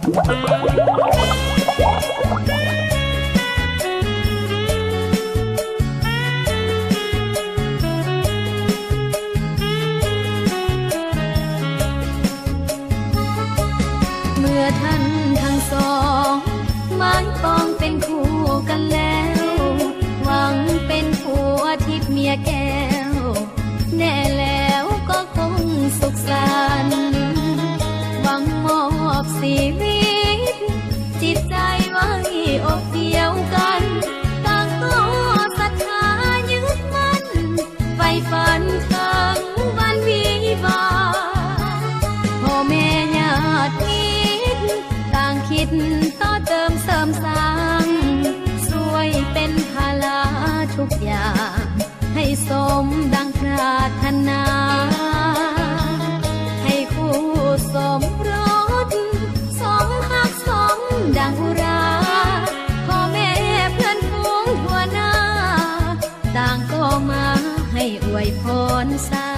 ເມື່ອທ່ານທັງສອງໝາຍປອງເປັນຄູ່ກັນແລ້ວ ຫວັງເປັນຜົວທິບເມຍແກ້ວ ແນ່ແລ້ວກໍຄົງສຸກສັນ ຫວັງມອບຊີວິດ ຈິດໃຈໄວ້ອົບດຽວກັນ ຕ່າງກໍສັດທາຍຶດໝັ້ນ ໃຝ່ຝັນເຖິງວັນວິວາ ພໍ່ແມ່ຍາດມິດ ຕ່າງຄິດຕໍ່ເຕີມເສີມສ້າງ ຊ່ວຍເປັນພາລາທຸກຢ່າງ ໃຫ້ສົມດັ່ງປາດຖະໜາ ໃຫ້ຄູ່ສົມລົດ ສົມຮັກສົມດັ່ງອຸຣາ ພໍ່ແມ່ເພື່ອນຝູງທົ່ວໜ້າ ຕ່າງກໍມາໃຫ້ອວຍພອນສາ